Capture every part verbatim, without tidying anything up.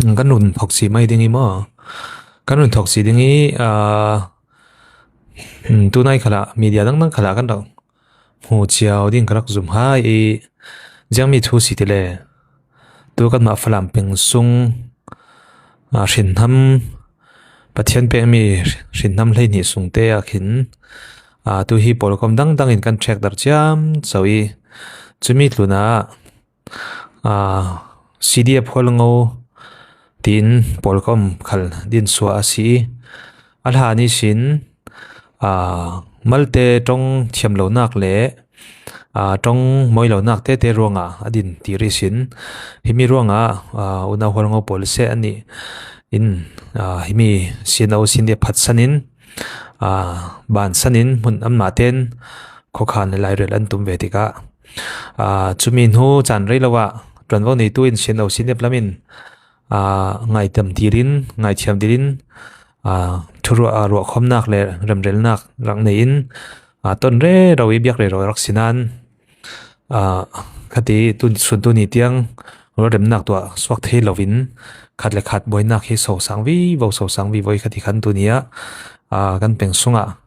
Kan run thawk si mai ding i maw? Kan run thawk si ding i, aa, mm, tunai khalah, media dangdang khalah kan rak hmu ciau ding ka rak zum hai i, ziangmi thu si ti le. Tu kanmah Falam peng sung, aa, hrinhnam, Pathian pekmi hrinhnam hleihnih sungte ah khin, aa, tu hi pawlkom dangdangin kan ṭhek darh ciamco i, cumi tlunah, aa, C D F Hualngo tiin pawlkom khal dinsuah a si i, a hlan ihsin, aa, malte ṭawng thiam lonak le, aa, ṭawng mawi lonak tete ruangah a din tir ihsin, himi ruangah, aa, unau Hualngo pawl seh a nih in, aa, himi C N O, C N D F phatsanin, aa, bansanin hmun anmahten khawkhan le lairel an tum ve tikah, aa, cumi hnu caan rei lo ah ṭuanvo neitu in C N O, C N D F lamin, aa, ngaihdam dilin, ngaithiam dilin, aa, thuruah, aa, ruahkhawmnak le remrelnak rak nei in, aa, ton rero i biak rero rak si nan, aa, khati tu, sun tuni tiang rualremnak tuah suak thei loin khat le khat buainak hi sosang vivo, sosang vivo i khati khan tuni ah, aa, kan peng sungah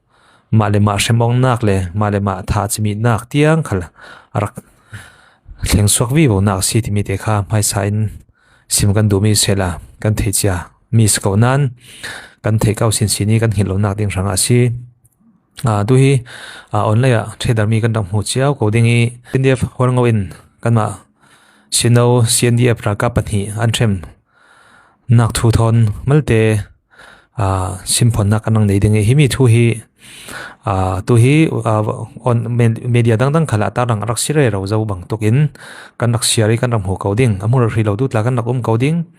mah le mah hremawknak le mah le mah tha cimihnak tiang khal a rak thleng suak vivonak a si timi te kha hmaisa in sim kan duhmi sehla kan theih cia mi si ko nan kan theih kau sinsin i kan hngilh lonak ding hrangah a si. Aa, tu hi, aa, online ah ṭhehdarmi kan rak hmu ciau ko ding i, C N D F Hualngo in kanmah C N O, C N D F ralkap pahnih an hremnak thu thawn malte, aa, simphawnnak kan rak nei ding i, himi thu hi, aa, tu hi, aa, on, me-, media dangdang khalah tarlang a rak si rero zo bang tukin kan rak siar i kan rak hmu ko ding, a hmu rih lo tu tla kan rak um ko ding.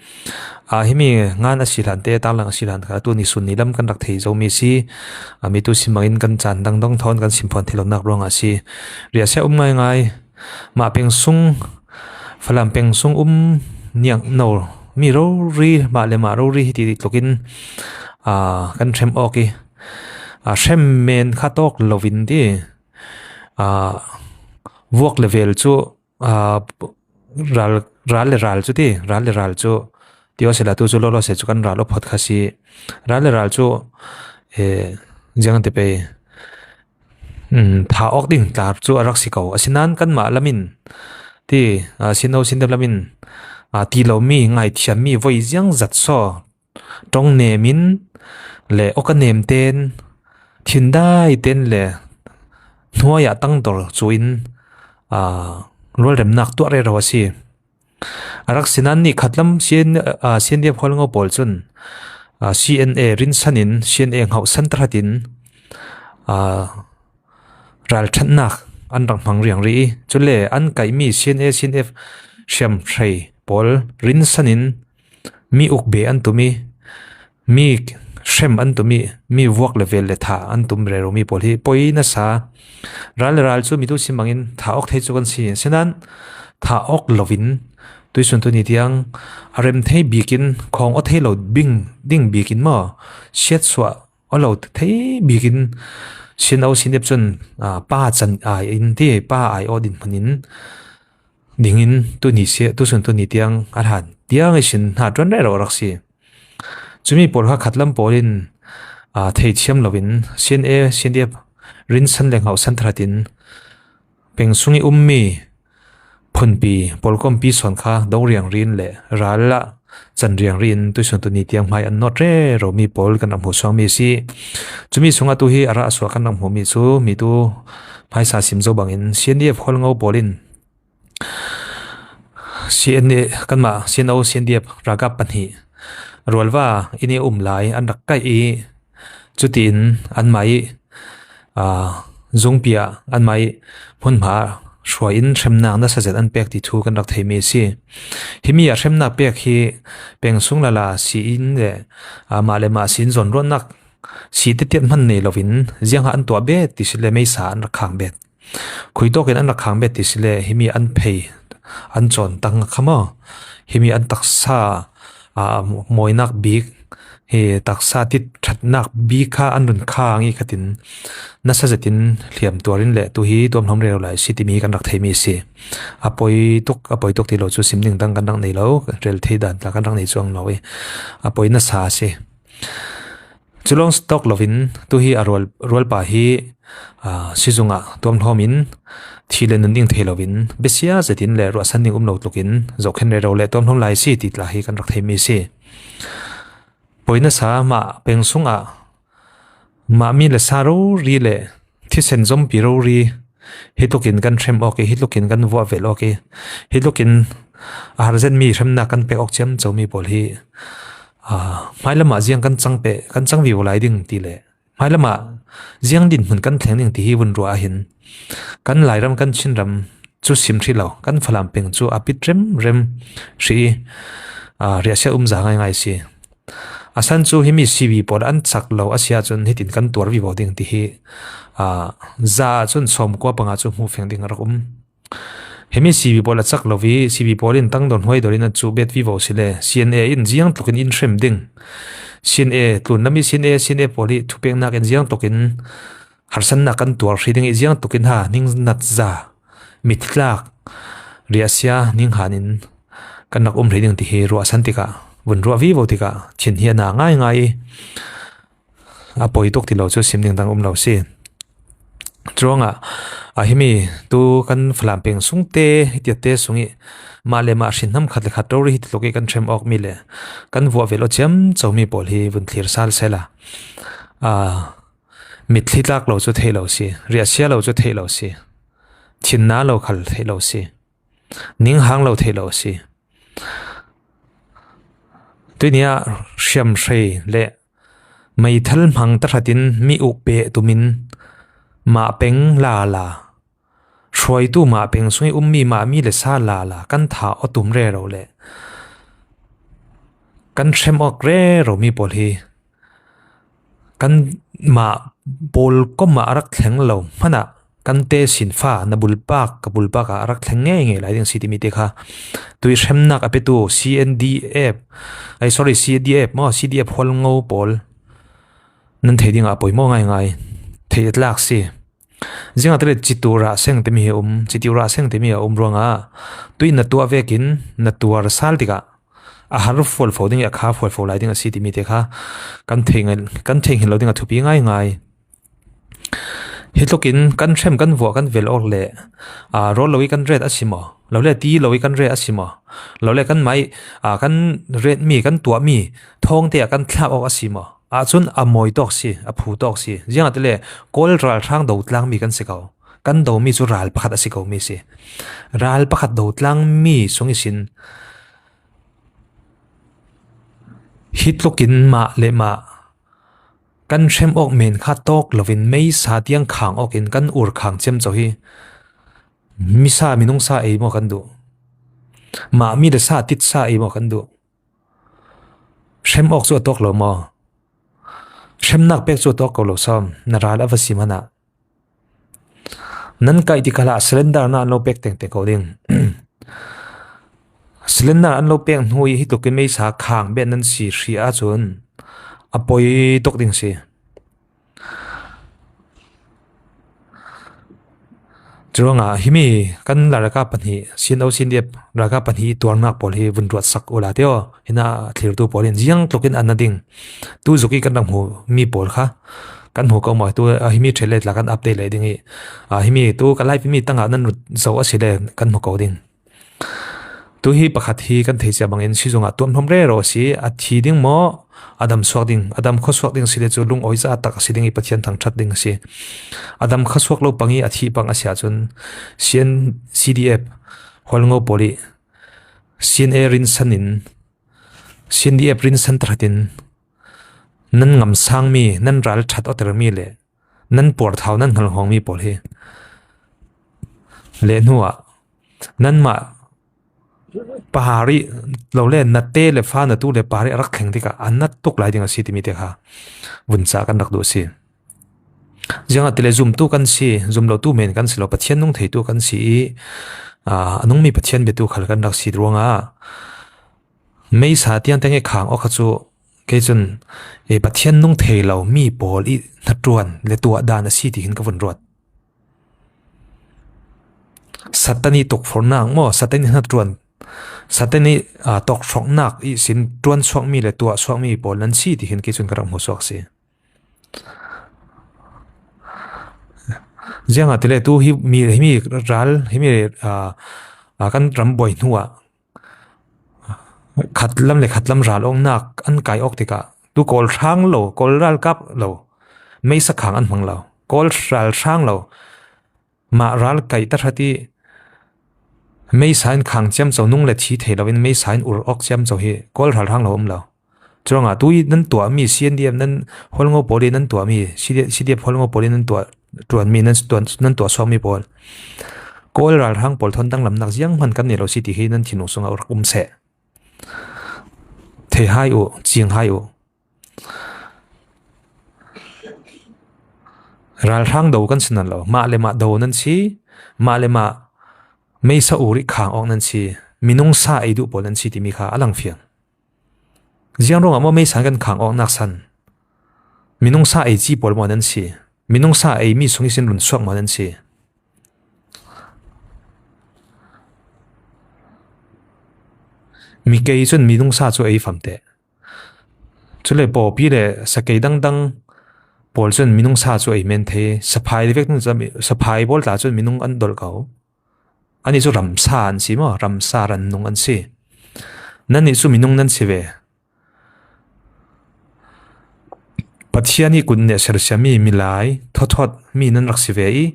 Aa, himi ngan a si hlante, tarlang a si hlan kha, tu ni sun ni lam kan rak thei zomi si. Aa, mi tu sim bangin kan caan dangdang thawn kan simphawn thei lonak ruangah a si. Riahsia um ngaingai, mah peng sung, Falam peng sung um niang no mi rori, mah le mah rori hi ti tlukin, aa, kan hrem awk i, aa, hrem men kha tawk loin ti, aa, vuak le vel cu, aa, ral, ral le ral cu ti, ral le ral cu ti aw sehla tu cu lawlaw seh cu kan ral aw phawt kha si. Ral le ral cu, eh, ziang ti pei, mm, tha awk ding tla cu a rak si ko. Asinain kanmah lamin ti, aa, C N O, C N D F lamin, aa, ti lomi, ngaithiammi voi ziang zat saw ṭawng nemin le awka nemten, thindaiten le hnuaiah tangdor cuin, aa, rualremnak tuah rero a si. A rak si nan ni khatlam C N, aa, C N D F Hualngo pawl cun, aa, C N A rinsanin, C N A hngauhsan tahratin, aa, ralṭhatnak an rak hmang riangri i, cule an kaihmi C N A, C N F hriamhrei pawl rinsanin mi uk be an tum i, mi hrem an tum i, mi vuak le vel le tha an tum reromi pawl hi poi nasa. Ral le ral cu mi tu sim bangin tha awk thei cu kan si. Sinan tha awk loin tuisun tuni tiang a rem thei bikin, khawng aw thei lo bing, ding bikin maw, siatsuah aw lo thei bikin C N O, C N D F cun, aa, pa can ai in ti, pa ai aw dinhmun in dingin tuni si, tusun tuni tiang a hlan tiang ihsin hna ṭuan rero a rak si. Cumi pawl kha khatlam pawl in, aa, theithiam loin C N A, C N D F rinsan le hngauhsan tahratin peng sung i ummi phunpi, pawlkompi sawn kha do riangrin le ral ah can riangrin tuisun tuni tiang hmai an nawt reromi pawl kan rak hmuhsuangmi a si. Cumi sungah tu hi a rah a suah kan rak hmuhmi cu mi tu hmaisa sim zo bangin C N D F Hualngo pawl in C N A, kanmah C N O, C N D F ralkap pahnih rualva inn i um lai an rak kaih i, cutiin anmah i, aa, zungpi ah anmah i hmunhma hruai in hremnak nasa zet an pek ti thu kan rak theimi a si. Himi ah hremnak pek hi peng sung lala si in le, aa, mah le mah si in zawnruahnak si tetiat hman nei loin ziangah an tuah bet ti si le meisa an rak khang bet. Khuitawkin an rak khang bet ti si le himi an phei, an cawn tang kha maw? Himi an taksa, aa, mawinak bik hi taksa tit ṭhatnak bik kha an run khang i khatin nasa zetin hliam tuarin le tu hi tuamhlawm rero lai si timi kan rak theimi si. A poi tuk, a poi tuk ti lo cu sim ding dang kan rak nei lo, rel thei dan tla kan rak nei cuang lo i a poi nasa a si. Cu lawng tawk loin tu hi a rual, rualpa hi, aa, sizung ah tuamhlawm in thi le nun ding thei loin besia zetin le ruahsan ding um lo tlukin zohkhenh rero le tuamhlawm lai si ti tla hi kan rak theimi si. Poi nasa mah peng sungah mah mi le sa rori le thisen zompi rori hi tlukin kan hrem awk i, hi tlukin kan vuah velh awk i, hi tlukin a har zetmi hremnak kan pek awk ciamco mi pawl hi, aa, hmailam ah ziang kan cang peh, kan cang vivo lai ding ti le hmailam ah ziang dinhmun kan thleng ding ti hi vun ruah ah hin kan Lairam, kan Chinram cu sim hrih lo, kan Falam peng cu a pit remrem hrih i, aa, riahsia um za ngaingai si. A san cu himi C B pawl an cak lo a si ahcun hitin kan tuar vivo ding ti hi, aa, za ahcun sawmkua panga cu hmuh feng ding a rak um. Himi C B pawl a cak lo i, C B pawl in tangdon huai dor in an cuh bet vivo si le, C N A in ziang tlukin in hrem ding, C N A tlunlam i C N A, C N A pawl i thupeknak in ziang tlukin harsatnak kan tuar hrih ding i ziang tlukin ha, ningnat za, mittlak, riahsia, ninghan in kan rak um hrih ding ti hi ruahsan tikah, vun ruah vivo tikah, thin hi a na ngaingai i, a poi tuk ti lo cu sim ding dang um lo si. Curuangah, a himi tu kan Falam peng sungte, hitiatte sung i mah le mah hrin hnam khat le khat rori hi ti tluk i kan hrem awk mi le kan vuah velh aw ciamco mi pawl hi vun thlir sal sela. Aa, mitthli tlak lo cu theih lo si, riahsia lo cu theih lo si, thinna lo khal theih lo si, ninghang lo theih lo si. Tuini ah hriamhrei le meithal hmang tahratin mi uh peh tumin mah peng lala, hruaitu mah peng sung i ummi mah mi le sa lala kan tha aw tum rero le kan hrem awk rero mi pawl hi kan mah pawl kom ah a rak thleng lo hmanah kan te sinfa na bulpak, ka bulpak ah a rak thleng ngei ngei lai ding si timi te kha tui hremnak a petu C N D F, ai, sorry, C D F maw, C D F Hualngo pawl nan thei dingah a poimaw ngaingai, theih a tlak si. Ziangahtile citu rah seng timi hi a um, citu rah seng timi a um ruangah tui na tuah vekin na tuar sal tikah a har fualfo ding i a kha fualfo lai ding a si timi te kha kan thei ngel, kan thei ngel lo ding a thupi ngaingai. Hi tlukin kan hrem, kan vuah, kan velh awk le, aa, rawl lo i kan ret a si maw? Lo le ti lo i kan ret a si maw? Lo le kan mai, aa, kan retmi, kan tuahmi thawngte ah kan thlap awk a si maw? Ahcun a mawi tawk si, a phu tawk si. Ziangahtile Kawl ralhrang do tlangmi kan si ko. Kan domi cu ral pakhat a si komi si. Ral pakhat do tlangmi sung ihsin hi tlukin mah le mah kan hrem awk men kha tawk loin meisa tiang khang awkin kan ur khang ciamco hi misa minungsa ei maw kan duh? Mah mi le sa titsa ei maw kan duh? Hrem awk cu a tawk lo maw? Hremnak pek cu a tawk ko lo sawm, na ral a va si hmanah. Nan kaih tikah hlah, cylinder na an lo pek tengteng ko ding. Cylinder an lo pek hnu i hi tlukin meisa khang bet nan si hrih ahcun a poi tuk ding si. Curuangah himi kan ralkap pahnih, C N O, C N D F ralkap pahnih tuarnak pawl hi vun ruatsak ula tio. Hinah thlirtu pawl in ziang tlukin an na ding. Tu zuk i kan rak hmu mi pawl kha kan hmu ko maw? Tu, a, himi ṭheh le tla kan update leh ding i, a, himi tu ka live mi tangah nan rut zo a si le kan hmu ko ding. Tu hi pakhat hi kan thei cia bangin sizungah tuamhlawm rero a si, a thi ding maw, a dam suak ding, a dam khuasuak ding si le cu lungawi caah tak a si ding i Pathian thangṭhat ding a si. A dam khuasuak lo pang i a thih pang a si ahcun C N, C D F Hualngo pawl i C N A rinsan in, C N D F rinsan tahratin nan ngamsangmi, nan ral ṭhat awtermi le nan puarthau, nan hngalhngawngmi pawl hi le hnuah nanmah pahari lo le na te le fa na tu le pahari a rak thleng tikah a nat tuk lai ding a si timi te kha vun ca kan rak duh a si. Ziangahtile zumtu kan si, zum lotu men kan si lo, Pathian nung theitu kan si i, aa, a nungmi Pathian biatu khal kan rak si ruangah meisa tiang teng i khang awk kha cu Kei cun, e, Pathian nung thei lo mi pawl i hnaṭuan le tuah dan a si ti hin ka vun ruat. Satan i tukforhnak maw, Satan i hnaṭuan, Satan i, aa, tawkhroknak ihsin ṭuan suakmi le tuah suakmi pawl nan si ti hin kei cun ka rak hmuhsuak a si. Ziangahtile tu hi mi, himi ral, himi, aa, aa, kan ram buai hnuah khatlam le khatlam ral awknak an kai awk tikah tu Kawl hrang lo, Kawl ralkap lo, meisa khang an hmang lo, Kawl ral hrang lo, mah ral kaih tahrat i meisa in khang ciamco, nung le thi thei loin meisa in ur awk ciamco hi Kawl ral hrang lo um lo. Curuangah tu i nan tuahmi C N D F nan Hualngo pawl i nan tuahmi, C D F, C D F Hualngo pawl i nan tuah, ṭuanmi nan tuah, nan tuah suakmi pawl, Kawl ralhrang pawl thawn danglamnak zianghman kan nei lo si ti hi nan thinlung sungah rak um seh. Thei hai uh, cing hai uh. Ralhrang do kan si nan lo, mah le mah do nan si, mah le mah meisa ur i khang awk nan si, minung sa ei duh pawl nan si timi kha a lang fiang. Ziang ruangah maw meisa in kan khang awknak san? Minung sa ei ci pawl maw nan si? Minung sa ei mi sung ihsin run suak maw nan si? Mi kei cun minung sa cu ei famteh. Cule pawpi le sakei dangdang pawl cun minung sa cu ei men thei. Saphai vek cun, saphai pawl tla cun minung an dolh ko. Anih cu ramsa an si maw? Ramsa rannung an si. Nannih cu minung nan si ve. Pathian i kut nih sersiami milai, thawthawt mi nan rak si ve i,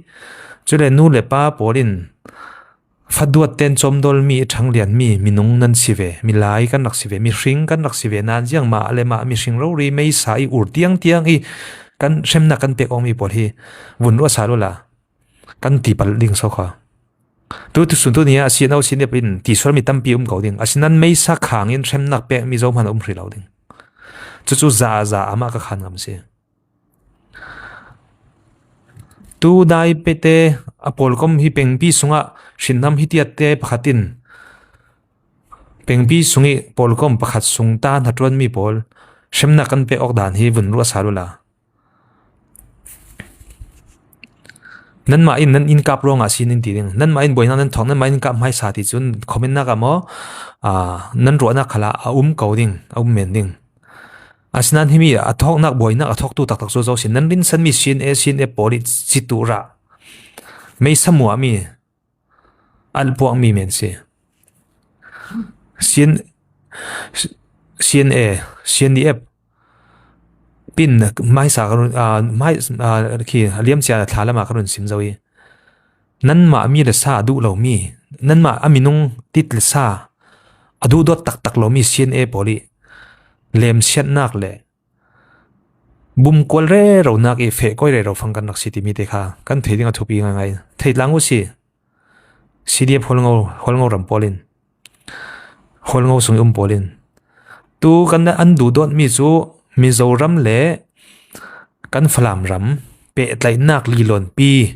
cule nu le pa pawl in faduat ten cawmdawlmi, ṭhanglianmi minung nan si ve, milai kan rak si ve, mihring kan rak si ve, nan ziangmah le mah mihring rori meisa i ur tiangtiang i kan hremnak kan pek awkmi pawl hi vun ruah sal ula. Kan ti pal ding so kha. Tu, tu sun tu ni a C N O, C N F in ti sual mi tampi um ko ding. Asinan meisa khang in hremnak pek mi zohman a um hrih lo ding. Cucu za, za amah ka khan ngam si. Tu dai pete a pawlkom hi pengpi sungah hrinnam hi tiatte pakhat in pengpi sung i pawlkom pakhat sung ta hnaṭuanmi pawl hremnak kan pek awk dan hi vun ruah sal ula. Nanmah in nan inn kap ruangah sin in ti ding. Nanmah in buainak nan thawk, nanmah in kap hmaisa ti cun comment nak ah maw, aa, nan ruahnak khalah a um ko ding, a um men ding. Asinan himi a thawknak, buainak a thawktu taktak cu zo sin. Nan rinsanmi C N A, C N F pawl i citu rah, meisa muahmi, alpuakmi men si. C N, C N A, C N D F pin hmaisa ka run, aa, hmai-, aa, khi liamcia thla lamah ka run sim zo i, nanmah mi le sa a duh lomi, nanmah a minung tit le sa a duhdawt taktak lomi C N A pawl i lemsiatnak le bumkual reronak i fehkawi rero fang kan rak si timi te kha kan thei ding a thupi ngaingai. Theitlang uh si. C D F Hualngo, Hualngo ram pawl in, Hualngo sung i um pawl in, tu kan an duhdawtmi cu Mizoram le kan Falam ram pehtlaihnak lilawnpi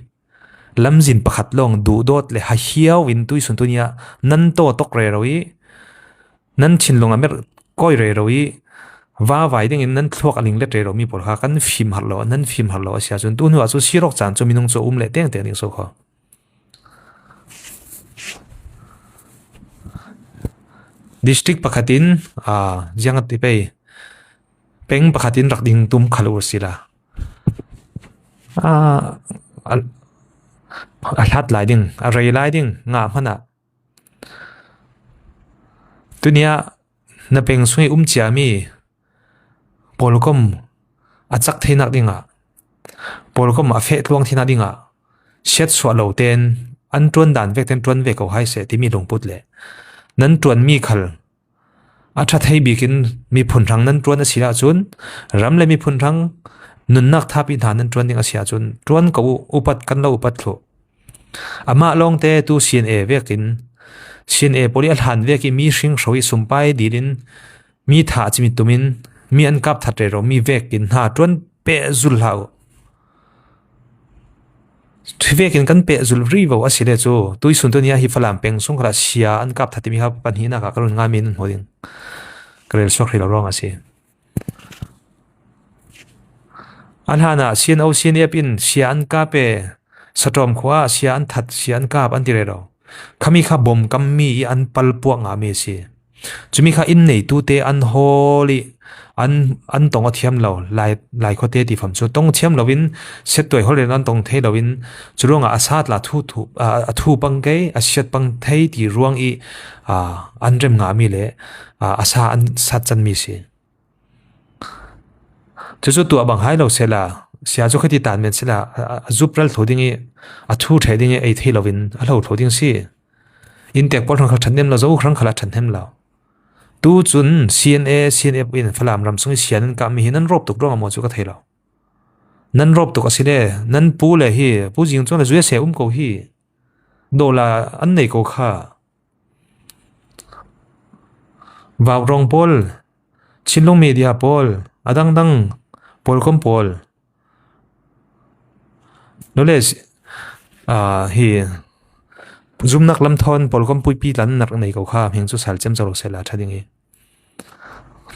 lamzin pakhat lawng duhdawt le hahiau in tuisun tu ni ah nan tawtok rero i nan thinlung a merh kawi rero i vavai dingin nan thluak a linglet rero mi pawl kha kan fim harh lo, nan fim harh lo a si ahcun tu hnu ah cu sirok caan cu minung cu a um leh tengteng ding so kho. District pakhat in, aa, ziang a ti pei, peng pakhat in rak ding tum khal ur sila. Aa, a, a hlat lai ding, a rei lai ding, ngah hmanh ah. Tuni ah na peng sung i um ciami pawlkom a cak theinak dingah, pawlkom a feh tluang theinak dingah, siatsuah lo tein an ṭuan dan vek tein ṭuan ve ko hai seh timi lungput le nan ṭuanmi khal a ṭha thei bik in miphun hrang nan ṭuan a si ahcun, ram le miphun hrang nunnak thapi hna nan ṭuan ding a si ahcun, ṭuan ko uh, upat kan lo upat thluh. Amah lawngte tu C N A vekin, C N A pawl i a hlan vek i mi hringhro i sumpai dil in, mi thah cimit tum in, mi an kap that rero mi vekin hna ṭuan pehzul hlah uh. Hi vekin kan pehzul rih vo a si le cu, tuisun tu ni ah hi Falam peng sung khalah sia an kap that timi kha pahnihnak ah ka run ngaimi nan hmu ding. Ka rel suak hrih lo ruang a si. A hlanah C N O, C N F in sia an kap e, Satawm khua ah sia an that, sia an kap an ti rero. Khami kha bom kam mi i an pal puak ngah mi a si. Cumi kha inn neitute an hawl i an, an tong a thiam lo, lai, lai khuate ti fam chu tong thiam loin, settuai hawl rero an tong thei loin, cu ruangah a sa tla thu, thu, a, a thu pang kei, a siat pang thei ti ruang i, a, an rem ngah mi le, a, a sa an sat can mi si. Cucu tuah bang hai lo sehla, sia cu khati tan men sehla, a, a, a zup ral thlo ding i, a thu ṭheh ding i ei thei loin a hlo thlo ding si. Inntek pawl hrang khal ṭhat hnem lo, zo hrang khal a ṭhat hnem lo. Tu cun C N A, C N F in Falam ram sung i sia nan kah mi hi nan rawp tuk ruangah maw cu ka thei lo. Nan rawp tuk a si le, nan pu le hi, Pu Zing Cuang le U S A um ko hi. Dollar an nei ko kha. Vaurawng pawl, Chinlung Media pawl, a dangdang Pawlkom pawl. Nule, ah, hi, zumnak lam thawn Pawlkom puipi tla nan rak nei ko kha, hming cu sal cem co lo sehla ṭha ding hi.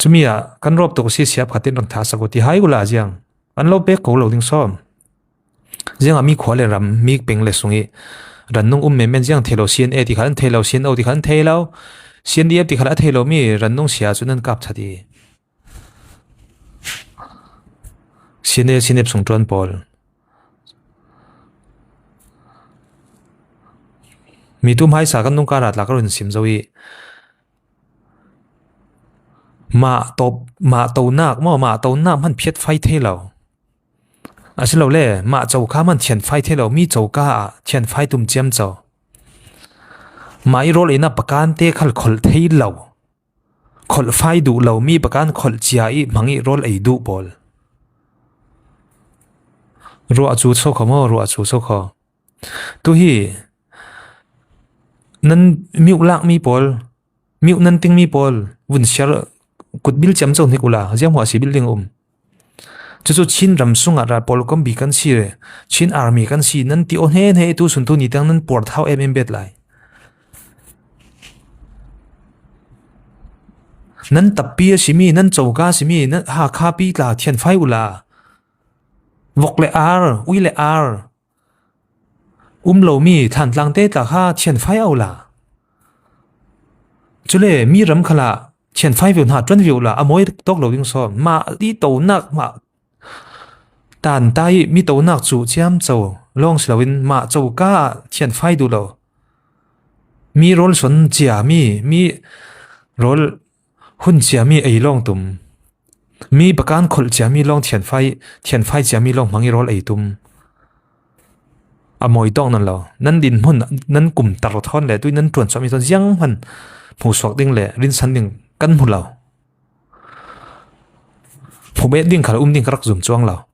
Cumi ah kan rawp tuk si, sia pakhat in rak thah sak ko ti hai ula ziang. An lo pek ko lo ding sawm. Ziangah mi khua le ram, mi peng le sung i rannung um menmen ziang thei lo, C N A ti khal an thei lo, C N O ti khal an thei lo, C N D F ti khal a thei lo mi rannung sia cu nan kap that i. C N A, C N F sungṭuan pawl. Mi tu hmaisa kan nungkar ah tla ka run sim zo i. Mah to, mah tonak maw, mah tonak hman phiat fai thei lo. Asilole, mah coka hman thian fai thei lo, mi coka ah thian fai tum ciamco. Mah i rawl einak pakante khal kholh thei lo. Kholh fai duh lo, mi pakan kholh cia i hmang i rawl ei duh pawl. Ruah cu so kho maw, ruah cu so kho. Tu hi nan miuh lak mi pawl, miuh nan ting mi pawl, vun siar kutbil ciamco hnik ula, ziang hmuah si bil ding um. Cucu Chin ram sungah ral Pawlkom bi kan si, Chin Army kan si, nan ti aw hne hne i tu sun tu ni tiang nan puar thau em em bet lai. Nan tappi a si mi, nan coka a si mi, nan Hakha pi tla thian fai ula. Vok le ar, ui le ar. Um lo mi Thantlang te tla kha thian fai a ula. Cule mi ram khalah thian fai viau hna ṭuan viau la a mawi tawk lo ding sawm. Mah i tonak, mah tanta i mi tonak cu ciamco lawng si loin mah coka ah thian fai duh lo. Mi rawl son ciami, mi rawl hun ciami ei lawng tum. Mi pakan kholh ciami lawng thian fai, thian fai ciami lawng hmang i rawl ei tum. A mawi tawk nan lo. Nan dinhmun, nan kum tar thawn le tui nan ṭuan suahmi thawn ziang hman hmuhsuak ding le rinsan ding kan hmu lo. Hmuh bet ding khal um ding ka rak zum cuang lo.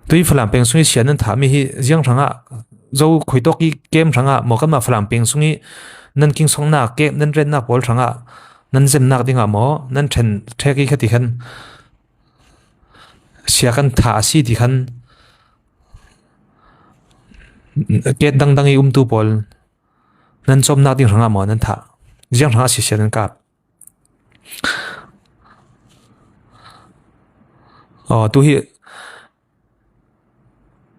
Tui Falam peng sung i sia nan thahmi hi ziang hrangah, zo khuitawk i kem hrangah maw, kanmah Falam peng sung i nan kingsongnak, kem, nan rennak pawl hrangah nan zemnak dingah maw, nan ṭhen ṭhek i khati khan sia kan thah a si ti khan ket dangdang i umtu pawl nan cawmnak ding hrangah maw nan thah? Ziang hrangah si sia nan kap? Aw, tu hi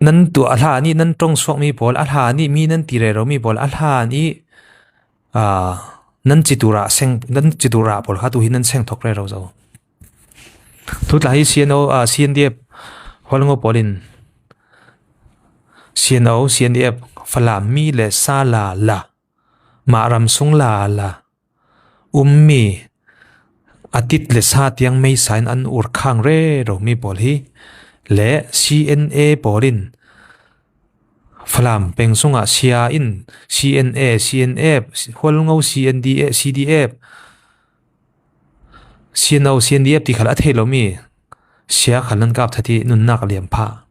nan tu a hlan i nan ṭong suakmi pawl, a hlan i mi nan ti rero mi pawl, a hlan i, aa, nan citur ah seng, nan citur ah pawl kha tu hi nan seng thok rero zo. Tutla hi C N O, aa, C N D F Hualngo pawl in C N O, C N D F Falam mi le sa la la, mah ram sung la la, ummi a tit le sa tiang meisa in an ur khang rero mi pawl hi le C N A pawl in Falam peng sungah sia in C N A, C N F, Hualngo, C N D A, C D F, C N O, C N D F ti khal a thei lomi sia khal nan kap that i nunnak a liam phah.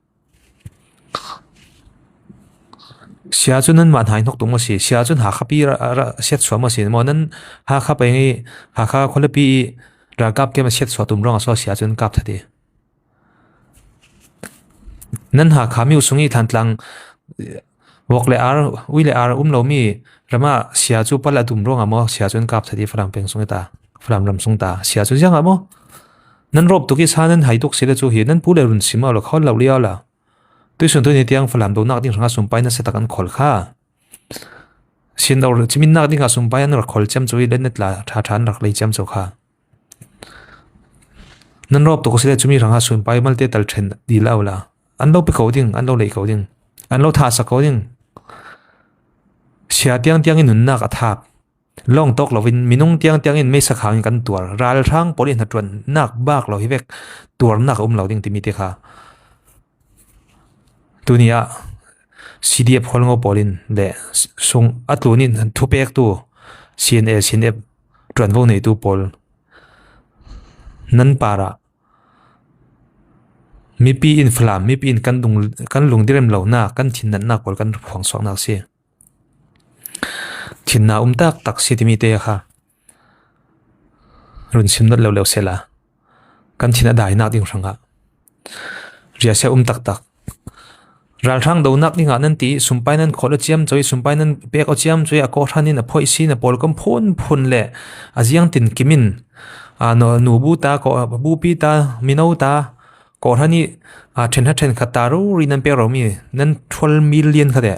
Sia cu nanmah hna i hnok tuk maw si? Sia cun Hakha pi ra, ra siatsuah maw si? Maw nan Hakha peng i Hakha khualipi i ralkap kem a siatsuah tum ruangah so sia cun kap that i. Nan Hakha miu sung i Thantlang vok le ar, ui le ar um lomi ramah sia cu pal a tum ruangah maw sia cun kap that i Falam peng sung i ta, Falam ram sung ta. Sia cu ziangah maw? Nan rawp tuk i sa nan hai tuk si le chu hi, nan pu le run sim aw la, khawl lo liau la. Tuisun tuni tiang Falam donak ding hrangah sumpai nasa tak an khawl kha. Sin lo ciminnak dingah sumpai an rak khawl ciam cu i, le na tla ṭha ṭha an rak lei ciam cu kha. Nan rawp tuk si le cumi hrangah sumpai malte tal ṭhen dil aw la. An lo pe ko ding, an lo lei ko ding, an lo thahsak ko ding. Sia tiang tiang in nunnak a thap. Lawng tawk loin minung tiang tiang in meisa khang in kan tuar. Ralhrang pawl i hnaṭuannak bak lo hi vek, tuarnak a um lo ding timi te kha. Tuni ah C D F Hualngo pawl in le sung a tlun in thupektu C N A, C N F ṭuanvo neitu pawl nan parah mipi in Falam, mipi in kan lung, kan lungdam lonak, kan thinnatnak pawl kan phuangsuaknak si. Thinna um tak tak si timi te kha run sim nat lo lo sela, kan thin a dainak ding hrangah riahsia um tak tak. Ralhrang donak dingah nan ti, sumpai nan khawl a ciam cui, sumpai nan pek a ciam cui, a kawhhran in a phoih si na pawl kom phun phun le a ziang tin kimin, a, no, nu bu ta, ko, bupi ta, mino ta, kawhhran i, a, ṭhen ha ṭhen khat ta ruri nan pek romi, nan twelve million kha te.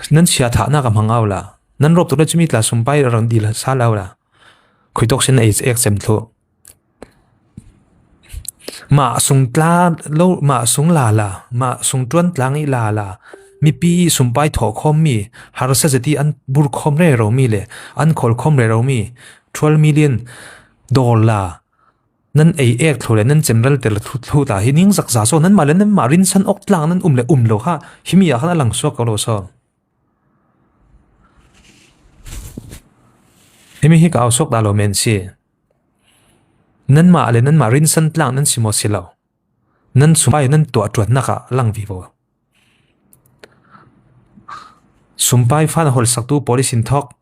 Nan sia thahnak a hmang aw la. Nan rawp tuk le cumi tla sumpai rang dil sa lo la. Khuitawk sin a ek sem thluh. Mah sung tla lo, mah sung la la, mah sung ṭuan tlang i la la. Mipi i sumpai thawh khawm mi, harsa zet i an bur khawm rero mi le, an khawl khawm rero mi, twelve million dollar nan ei ek thlu le nan cemral tel thlu, thlu ta hi ning zakza so, nanmah le nanmah rinsan awk tlang nan um le um lo kha, himi ah khan a lang suak ko lo so. Himi hi ka au suak ta lo men si. Nanmah le nanmah rinsan tlang nan si maw si lo. Nan sumpai nan tuah ṭuannak ah lang vivo. Sumpai fan holsaktu pawl i sin thawk.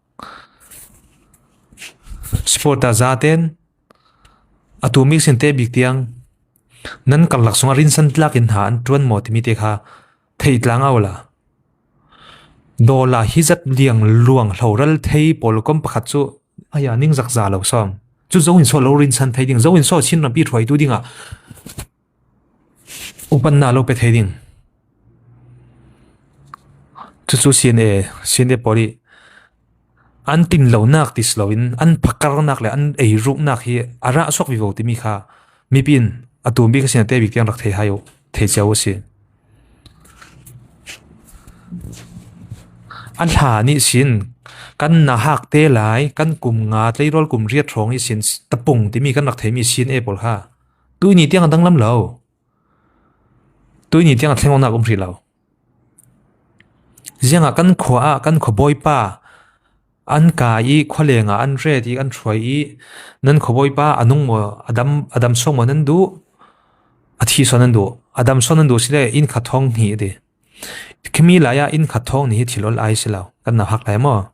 Supporter zaten a tu mik sin te bik tiang nan karlak sungah rinsan tlak in ha an ṭuan maw timi te kha thei tlang aw la. Dollar hi zat liang luang hloral thei pawl kom pakhat cu a ya ning zakza lo sawm. Cu zo in saw lo rinsan thei ding, zo in saw Chin rampi hruaitu dingah upanna lo pe thei ding. Cucu C N A, C N A pawl i an tin lonak ti si loin an phakarnak le an eiruknak hi a rah suak vivo timi kha mipi in a tum bik a sin a te bik tiang rak thei hai uh, thei cio uh si. A hla nih sin kan nahak te lai, kan kum nga tleirawl kum riat hrawng i sin tapung timi kan rak theimi C N A pawl kha tuini tiang a danglam lo. Tuini tiang a thlengawknak um hrih lo. Ziangah kan khua ah kan khuabawipa an kai i khualeng ah an ret i an hruai i, nan khuabawipa a nung maw, a dam, a dam suak maw nan duh, a thi sawn nan duh, a dam sawn nan duh si le inn khat thawng hnih a ti. Khimi lai ah inn khat thawng hnih hi thil ol ai si lo, kan nau hak lai maw?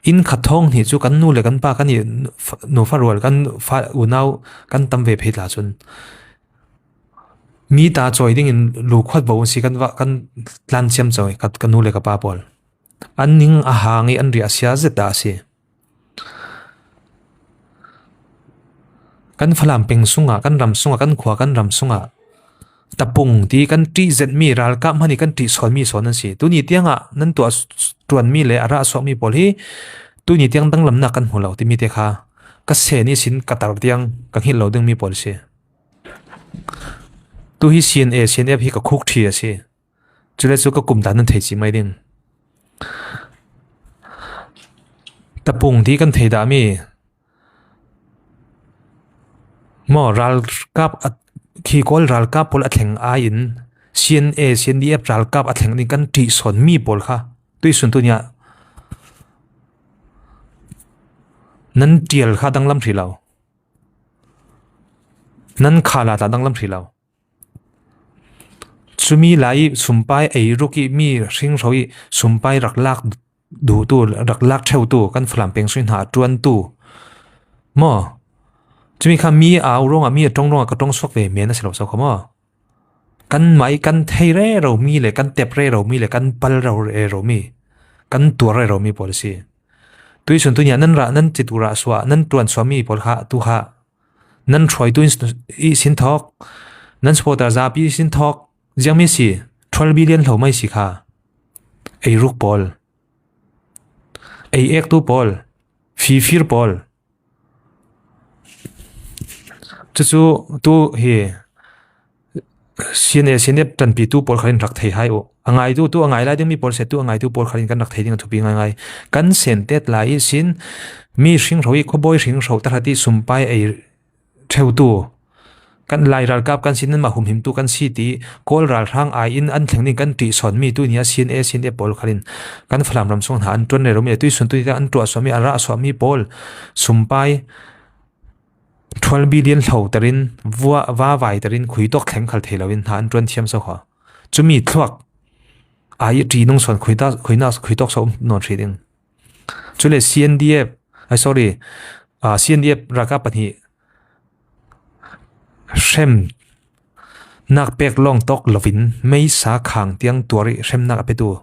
Inn khat thawng hnih cu kan nu le kan pa kan i, nu fa rual kan fa unau kan tam ve phei tla cun mi ta cawi dingin lu khuat bo si kan va, kan tlan ciam cawi ka, ka nu le ka pa pawl. An ning a hang i an riah a sia zet dah a si. Kan Falam peng sungah, kan ram sungah, kan khua, kan ram sungah tapung ti kan ṭih zetmi ralkap hmanh i kan ṭih sawnmi sawn an si. Tuni tiangah nan tuah ṭuanmi le a rah suakmi pawl hi tuni tiang danglamnak kan hmu lo timi te kha ka sen ihsin ka tar tiang ka hngilh lo dingmi pawl a si. Tu hi C N A, C N F hi ka khuk ṭhi a si. Cule cu ka kum dan nan thei cih mai ding. Tapung ti kan thei dahmi maw, ralkap a, khi kawl ralkap pawl a thleng ai in C N A, C N D F ralkap a thleng ding kan ṭih sawnmi pawl kha tuisun tu nia nan ṭial kha danglam hrih lo. Nan khala ta danglam hrih lo. Cumi lai i sumpai ei ruk i mi hringhro i sumpai rak lak duhtu, rak lak ṭheutu kan Falam peng sui hna a ṭuantu maw? Cumi kha mi au ruangah, mi a ṭong ruangah ka ṭong suak ve men a si lo so kha maw? Kanmah i kan thei rero mi le kan tep rero mi le kan pal rero mi, kan tuar rero mi pawl a si. Tuisun tunia nan rah, nan citu rah suah, nan ṭuan suah mi pawl kha, tu kha. Nan ṭhuaitu in, i sin thawk, nan supporter zapi i sin thawk, ziangmi si, twelve billion hlo mai si kha. Ei ruk pawl. Ei ektu pawl. Fifir pawl. Cucu tu hi C N A, C N F ṭanpitu pawl khalin rak thei hai uh. A ngaitu, tu a ngai lai ding mi pawl seh, tu a ngaitu pawl khalin kan rak thei ding a thupi ngaingai. Kan sentet lai ihsin mi hringhro i khuabawi hringhro tahrat i sumpai ei ṭheutu kan Lai ralkap kan si, nanmah humhimtu kan si ti Kawl ralhrang ai in an thleng ding kan ṭih sawn mi tunia C N A, C N F pawl khalin kan Falam ram sung hna an ṭuan rero mi le tuisun tunia an ṭuah suah mi, a rah suah mi pawl sumpai twelve billion hlo tarin, vua, va vai tarin khuitawk thleng khal thei loin hna an ṭuan thiam so kha. Cumi thluak ai ṭi nung sawn khuita-, khuina, khuitawk so um nawn hrih ding. Cule C N D F, ai, sorry, ah, C N D F ralkap pahnih hrem nak pek lawng tawk lovin meisa khang tiang tuar i hremnak a petu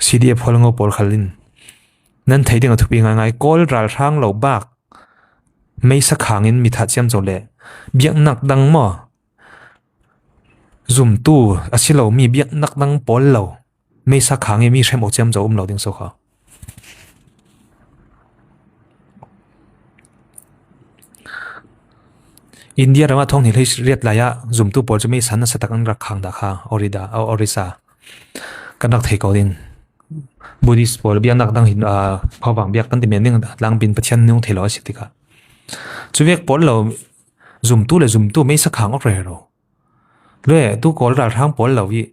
C D F Hualngo pawl khalin nan thei ding a thupi ngaingai. Kawl ralhrang lo bak meisa khangin mi that ciamco le biaknak dang maw, zumtu a si lo mi biaknak dang pawl lo meisa khang i mi hrem awk ciamco um lo ding so kha. India ramah thawng hnih hlei riat lai ah zumtu pawl cu meisa nasa tak an rak khang dah kha, Orida, Orissa. Kan rak thei ko ding. Buddhist pawl biaknak dang hin, aa, khuavang biak kan ti men ding, tlangpin Pathian nung thei lo a si tikah. Cu vek pawl lo zumtu le zumtu meisa khang awk rero. Le tu Kawl ralhrang pawl lo i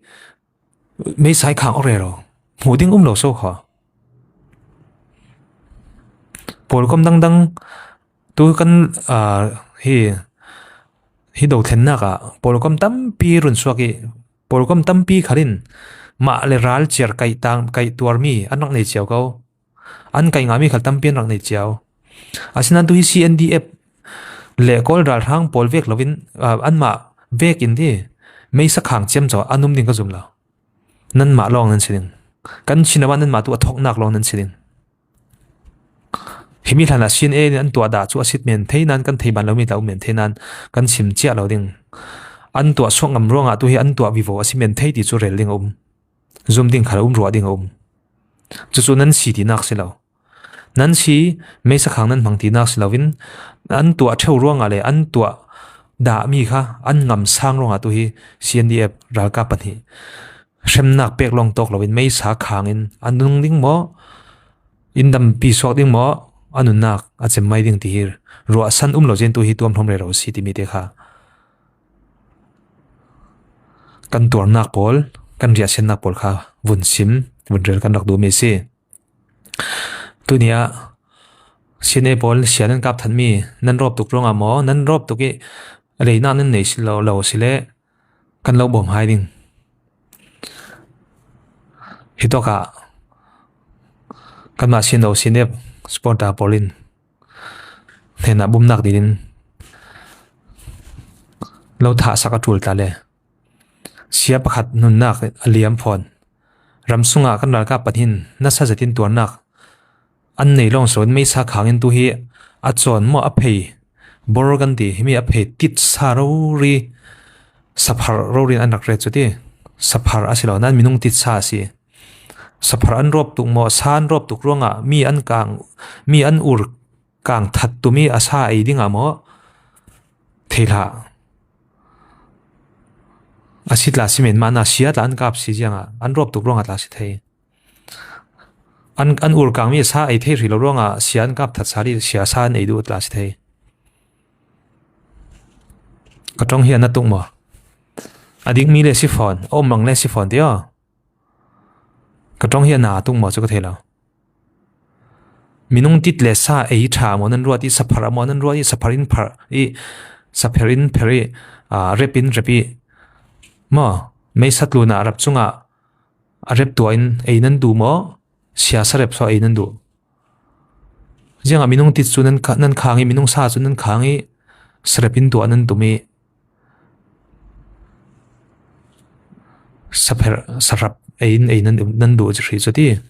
meisa i khang awk rero. Hmuh ding um lo so kha. Pawlkom dangdang tu kan, aa, hi, hi dothlennak ah pawlkom tampi run suak i pawlkom tampi khalin mah le ral ciar kaih tang, kaih tuarmi an rak nei cio ko. An kaih ngahmi khal tampi an rak nei cio. Asinain tu hi C N D F le Kawl ralhrang pawl vek loin, aa, anmah vek in ti meisa khang ciamco an um ding ka zum lo. Nanmah lawng nan si ding. Kan Chin ah nanmah tu a thawknak lawng nan si ding. Himi hlan ah C N A nih an tuah dah cu a si men thei nain kan thei ban lomi tla um men thei nain kan chim ciah lo ding. An tuah suak ngam ruangah tu hi an tuah vivo a si men thei ti cu rel ding a um. Zum ding khal a um, ruah ding a um. Cucu nan si tinak si lo. Nan si, meisa khang nan hmang tinak si loin, an tuah ṭheu ruangah le an tuah dahmi kha an ngam sang ruangah tu hi C N D F ralkap pahnih hremnak pek lawng tawk loin meisa khangin an nung ding maw, in dampi suak ding maw, a nunnak a cem mai ding ti hi ruahsan um lo zin tu hi tuamhlawm rero si timi te kha kan tuarnak pawl, kan riahsiannak pawl kha vun sim, vun rel kan rak duhmi si. Tuni ah C N A pawl sia nan kap thatmi nan rawp tuk ruangah maw, nan rawp tuk i leinak nan nei si lo, lo si le kan lo bawm hai ding. Hitawkah kanmah C N O, C N F supporter pawl in hnenah bumnak dingin lo thahsak a ṭul ta le sia pakhat nunnak a liam fawn. Ram sungah kan ralkap pahnih in nasa zetin tuarnak an nei lawng sawn meisa khangin tu hi a cawn maw, a phei bor kan ti, himi a phei titsa rori saphar rori in an rak ret cu ti. Saphar a si lo nain minung titsa a si. Saphar an rawp tuk maw, sa an rawp tuk ruangah mi an kang, mi an ur kang that tumi a sa ei dingah maw? Thei hlah. A si tla si men mahna sia tla an kap si ziangah an rawp tuk ruangah tla si thei. An, an ur kangmi a sa ei thei hrih lo ruangah sia an kap that sa dih, sia sa an ei duh tla si thei. Ka ṭong hi a na tuk maw? A dikmi le si fawn, a um mang le si fawn ti aw. Ka ṭong hi a na tuk maw cu ka thei lo. Minung tit le sa ei ṭha maw nan ruat i, saphar a maw nan ruat i, saphar in phar i, saphar in pher i, aa, rep in rep i, maw, meisa tlunah rap cungah a rep tuah in ei nan duh maw, sia sa rep saw ei nan duh? Ziangah minung tit cu nan kha-, nan khang i, minung sa cu nan khang i, sarep in tuah nan tum i, sapher, sarap ei in ei nan, nan duh hrih cu ti.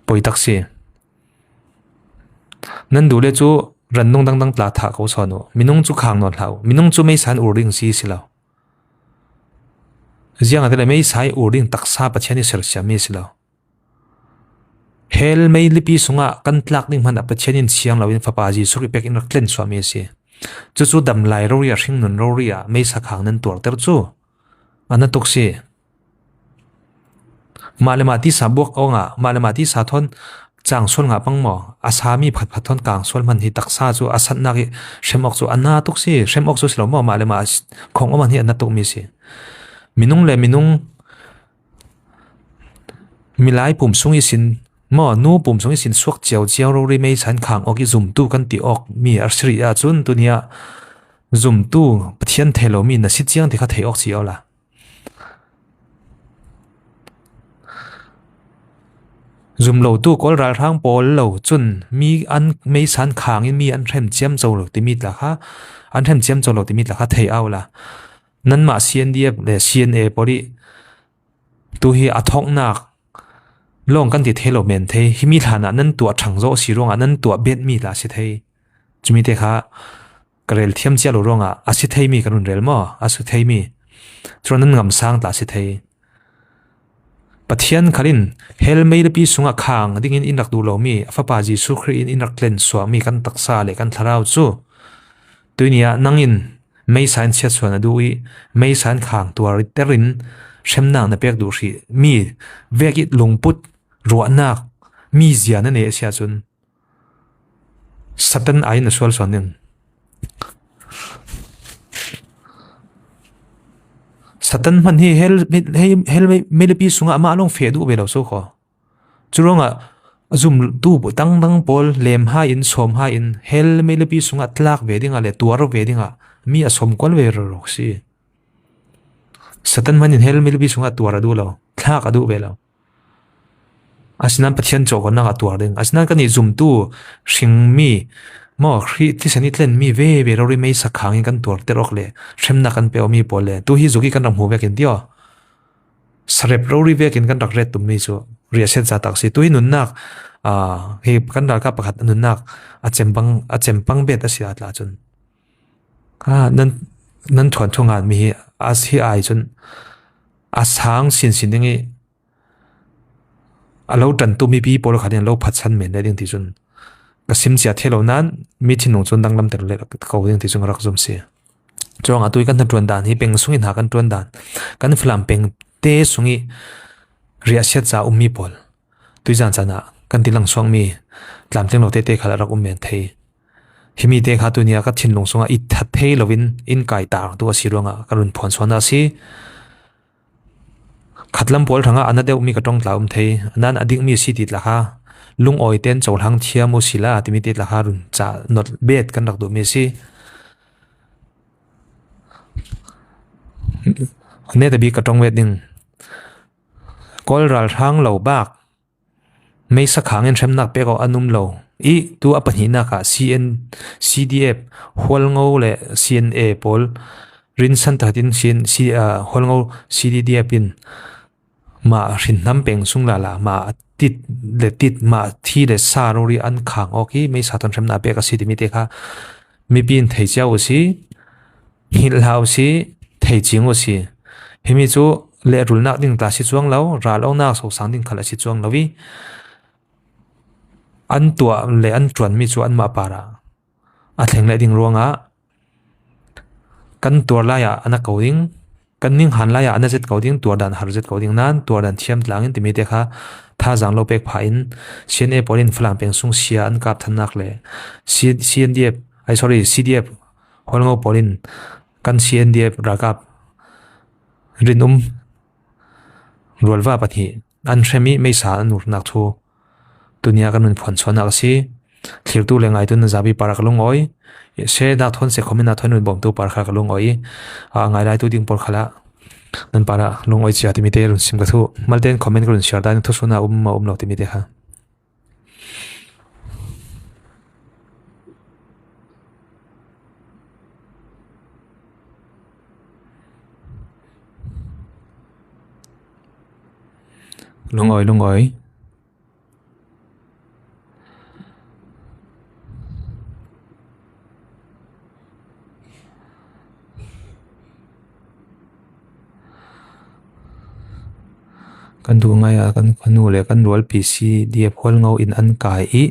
Poi tak si. Nan duh le cu rannung dangdang tla thah ko sawn uh. Minung cu khang nawn hlah uh. Minung cu meisa in ur ding si si lo. Ziangahtile meisa i ur ding taksa Pathian i sersiammi a si lo. Hell meilipi sungah kan tlak ding hmanh ah Pathian in siang loin Fapa Jesuh Khrih pek in rak tlen suahmi a si. Cucu dam lai rori ah, hringnun rori ah meisa khang nan tuarter cu a na tuk si. Mah le mah tisa buak awngah, mah le mah tisa thawn cang sual ngah pang maw? A sami phatphat thawn kang sual hman hi taksa cu a satnak i hrem awk cu a na tuk si. Hrem awk cu si lo maw? Mah le mah khong awk hman hi a na tukmi si. Minung le minung, milai pum sung ihsin maw, nu pum sung ihsin suak cio cio rori meisa in khang awk i zumtu kan ti awk mi a si rih ahcun, tuni ah zumtu Pathian thei lomi na si ciang ti kha thei awk si awla. Zum lotu Kawl ralhrang pawl lo cun mi an meisa in khang in mi an hrem ciamco lo timi tla kha, an hrem ciamco lo timi tla kha thei awla. Nanmah C N D F le C N A pawl i tu hi a thawknak lawng kan ti thei lo men thei. Himi hlan ah nan tuah ṭhang zaw a si ruangah nan tuah bet mi tla a si thei. Cumi te kha ka rel thiam cia lo ruangah a si thei mi ka run rel maw? A si thei mi. Cuan nan ngamsang tla a si thei. Pathian khal in hell meilipi sungah khang dingin in rak duh lomi a Fapa Jesuh Khrih in in rak tlen suahmi kan taksa le kan thlarau cu tuni ah nang in meisa in siatsuah na duh i meisa in khang tuar terin hremnak na pek duh hrih mi vek i lungput ruahnak mi zia na nei a si ahcun Satan ai na sual suan ding. Satan hman hi hell, hell, hell meilipi sungah amah lawng feh duh ve lo so kho. Curuangah zumtu dangdang pawl lem hai in, sawm hai in hell meilipi sungah tlak ve dingah le tuar ve dingah mi a sawm kual ve rero si. Satan hman in hell meilipi sungah tuar a duh lo, thlak a duh ve lo. Asinain Pathian cawhkawnnak a tuar ding. Asinain kan i zumtu hringmi maw, Khrih thisen i tlenmi veve rori meisa khang in kan tuarter awk le hremnak kan pe awmi pawl le tu hi zuk i kan rak hmu vekin ti aw. Sarep rori vekin kan rak ret tummi cu riahsiat za tak si. Tu hi nunnak, aa, hi kan ralkap pakhat nunnak a cempang, a cempang bet a si ah tla cun. Aa, nan, nan thuanthu nganmi hi a si ai cun a sang sinsin ding i a lo ṭantu mipi pawl kha ding lo phatsan men le ding ti cun ka sim cia thei lo nain mi thinlung cun danglamter le ko ding ti cun ka rak zum si. Cuang atu i kan hnaṭuan dan hi peng sung i hna kan ṭuan dan kan Falam peng te sung i riahsiat ca ummi pawl tuizan caan ah kan ti langsuangmi tlamtling lo tete khal a rak um men thei. Himi te kha tuni ah ka thinlung sungah i that thei loin in kai tak tu a si ruangah ka run phuan suan a si. Khatlam pawl hrangah a na deuhmi ka ṭong tla um thei, a nan a dikmi a si ti tla kha, lungawi ten cohlang thiam uh sila timi te tla kha run cah not bet kan rak duhmi a si. Neta bik ka ṭong vet ding. Kawl ralhrang lo bak meisa khang in hremnak pek awk an um lo i, tu a pahnihnak ah C N, C D F, Hualngo le C N A pawl rinsan takin C N, C, ah, Hualngo C D D F in mah hrinhnam peng sung lala mah tit le tit, mah thi le sa rori an khang awk i meisa ton hremnak pek a si timi te kha mipi in thei cia uh si, hngilh hlah uh si, thei cing uh si. Himi cu lehrulnak ding tla si cuang lo, ral awknak sosang ding khal a si cuang lo i, an tuah le an ṭuanmi cu anmah parah a thleng leh ding ruangah kan tuar lai ah a na ko ding, kan ninghan lai ah a na zet ko ding, tuar dan har zet ko ding nan, tuar dan thiam tlang in timi te kha thazaang lo pek phah in C N A pawl in Falam peng sung sia an kap thannak le C-, C N D F, ai, sorry, C D F, Hualngo pawl in kan C N D F ralkap rinum rualva pahnih an hrem i meisa an urnak thu tuni ah kan run phuan chuannak a si. Thlirtu le ngaitu nan zapi parah ka lungawi. Share nak thawn se, comment nak thawn run bawmtu par kha ka lungawi. A ngai laitu ding pawl khalah nan parah lungawi cia timi te run sim ka thu. Malte in comment ka run share dan thusuan a um maw um lo timi te kha. Lungawi, lungawi. kan duh ngai a kan khanu le kan rualpi C D F Hualngo in an kai i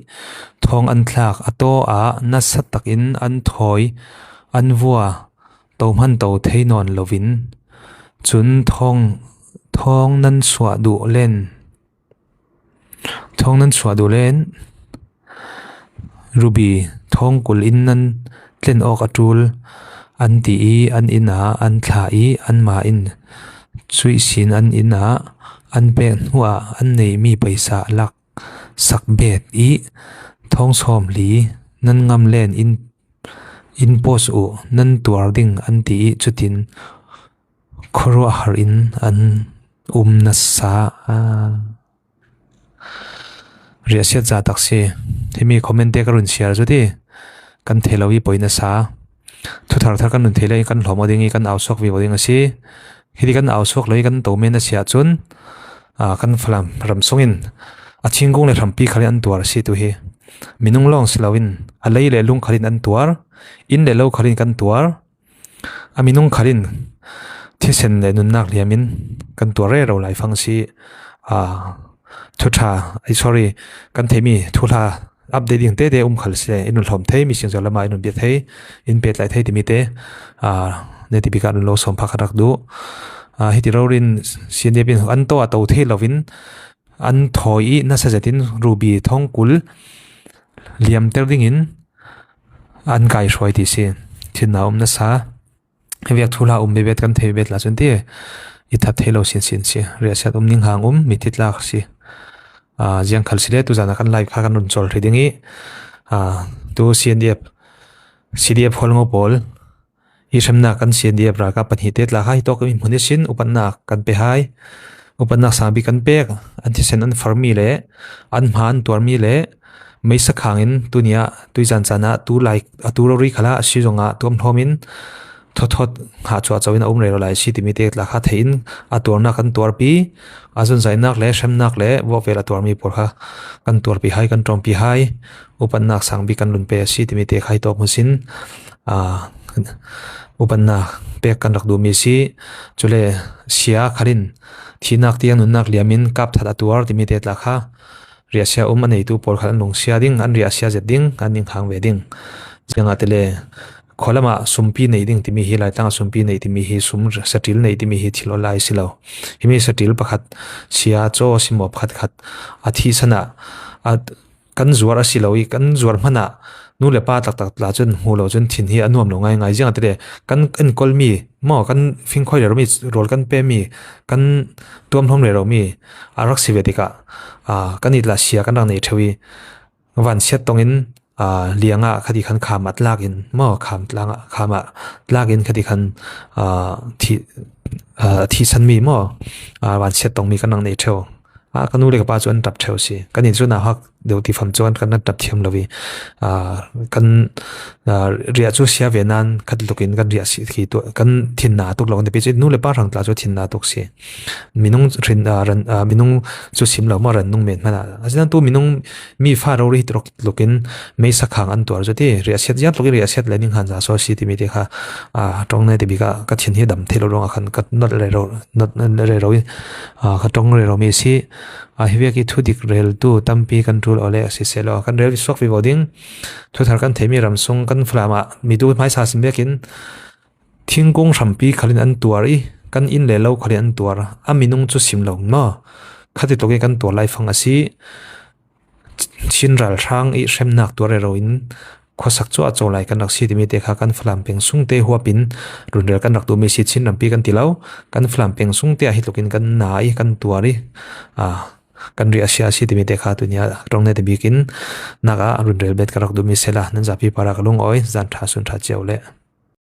thawng an thlak a taw a nasa takin an thawi an vua to hman to thei nawn lovin cun thawng, thawng nan suah duh len, thawng nan suah duh len Ruby thawng kul in nan tlen awk a ṭul an ti i an inn ah an thlah i anmah in cuih sin an inn ah an pek hnuah an neihmi paisa a lak sak bet i thawng sawmli nan ngam len in, in post uh nan tuar ding an ti i cutin khuaruahhar in an um nasa. Riahsiat za tak si. Himi comment te ka run siar cu ti kan thei lo i poi nasa. Thuthar thar kan run thei lo i kan hlawm aw ding i kan ausuak vivo ding a si. Hiti kan ausuak lo i kan to men a si ahcun aa, kan Falam ram sungin a thingkung le hrampi khalin an tuar a si tu hi. Minung lawng si loin a lei le lung khalin an tuar, inn le lo khalin kan tuar, a minung khalin thisen le nunnak liamin kan tuar rero lai fang si. Aa, thuṭha, ai, sorry, kan theihmi thuhla update ding tete um khal si le, in run hlawm thei, mi singzor lamah in run bia thei, in pehtlai thei timi te, aa, ne ti bik ah run lo sawm phak kan rak duh. Aa, hiti rori in C N D F in an to a to thei loin an thawi i nasa zetin Ruby thawng kul liamter dingin an kai hruai ti si. Thinna um nasa. Vek thuhla um bebet kan thei bebet la cun ti i that thei lo sinsin si. Riahsiat um ning hang um mi titlak si. Aa, ziang khal si le tuzan a kan live kha kan run cawl hrih ding i, aa, tu C N D F, C D F Hualngo pawl i hremnak kan C N D F ralkap pahnih te tla kha hitawk i hmun ihsin upatnak kan pe hai. Upatnak sang bik kan pek, an thisen an farmi le an hma an tuarmi le meisa khangin tuni ah tuizan caan ah tu lai, a tu rori khalah a si zongah tuamhlawm in thawthawt hngah cuahco in a um rero lai a si timi te tla kha thei in a tuarnak kan tuarpi, a zunzainak le hremnak le vuakvel a tuarmi pawl kha kan tuarpi hai, kan ṭawmpi hai, upatnak sang bik kan lun pe a si timi te kha hitawk hmun sin, aa, upatnak pek kan rak duhmi a si. Cule sia khalin thihnak tiang nunnak liamin kap that a tuar timi te tla kha riahsia um a neitu pawl khat an lungsia ding, an riahsia zet ding, an ninghang ve ding. Ziangahtile khualamah sumpi nei ding timi hi, Laitlang a sumpi nei timi hi, sum saṭil nei timi hi thil aw lai si lo. Himi saṭil pakhat sia caw si maw pakhat khat a thihsan ah a kan zuar a si lo i, kan zuar hmanah nu le pa taktak tla cun hmu lo cun thin hi a nuam lo ngaingai. Ziangahtile kan enkol mi maw, kan fingkhawi rero mi, rawl kan pemi, kan tuamhlawm rero mi a rak si ve tikah, aa, kan i tla sia kan rak nei ṭheu i, vansiat tongin, aa, liangah khati khan kham ah tlak in maw, kham tlangah, kham ah tlak in khati khan, aa, thi-, aa, thihsan mi maw, aa, vansiat tong mi kan rak nei ṭheu. Aa, ka nu le ka pa cu an ṭap ṭheu si. Kan in cu nauhak deuh ti fam cu an kan ṭap thiam lo i, aa, kan, aa, riah cu sia ve nain khat lukin kan riah si khi tu, kan thinna tuk lo kan ti pi cu nu le pa hrang tla cu thinna tuk si. Minung hrin, aa, ran, aa, minung cu sim lo maw, ran nung men hmanh ah. Asinain tu minung mi fa rori hi tuk lukin meisa khang an tuar cu ti, riahsiat ziang tluk i riahsiat le ninghan za so si timi te kha, aa, ṭawng ne ti bik ah ka thin hi dam thei lo ruangah khan ka not rero, not rero i, aa, ka ṭawng rero mi si. Aa, hi vek i thudik rel tu tampi kan ṭul aw le a si seh law, kan rel suak vivo ding. Thuthar kan theihmi ram sung kan Falam ah mi tu hmaisa sim vekin, thingkung hrampi khalin an tuar i, kan inn le lo khalin an tuar. A minung cu sim lo maw? Khati tluk i kan tuar lai fang a si. Chin ralhrang i hremnak tuar rero in khuasak cuahco lai kan rak si timi te kha kan Falam peng sung te huap in run rel kan rak duhmi si. Chin rampi kan ti lo, kan Falam peng sung te ah hi tlukin kan na i kan tuar i, aa, kan riahsia a si timi te kha tuni ah ṭawng ne ti bik in nak ah run rel bet kan rak duhmi sehla nan zapi par ah ka lungawi, zan ṭha sun ṭha cio le.